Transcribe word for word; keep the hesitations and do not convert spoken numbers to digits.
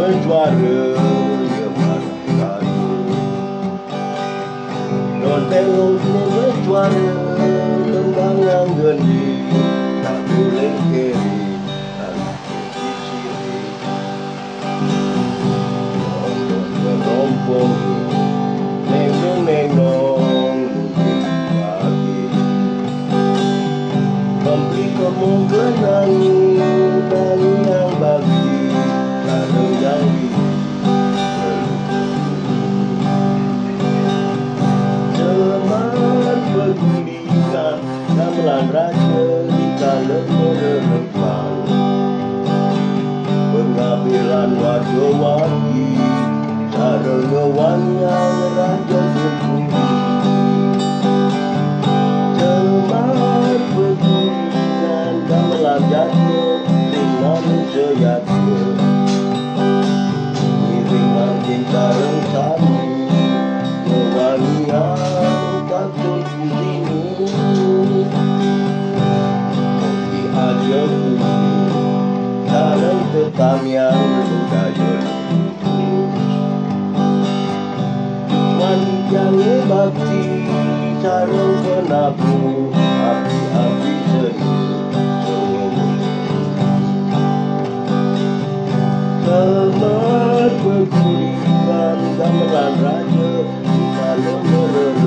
Juara, ya marah kadu. Don Perong, juara, lembang yang geni, tak boleh keri, tak boleh siri. Nonton kerompong, nenong-nenong, mungkin lagi. Beli kemungkinan, bagi yang bagi, ada yang di. Cemat pedulikan gamelan raja di kala mererempang. Pengambilan warga-wargi, cara ngewangian raja sendiri. Cemat pedulikan gamelan raja di manusia yakin. Ngiring mangkin sareng sami, ngewangian utak Tuhan ini. Di aja bumi, sareng tetamian budaya luhur. Wanjane bakti, sareng penabuh, api-api seni, seni. Semer pegulingan gamelan raja, di dalam mererempang.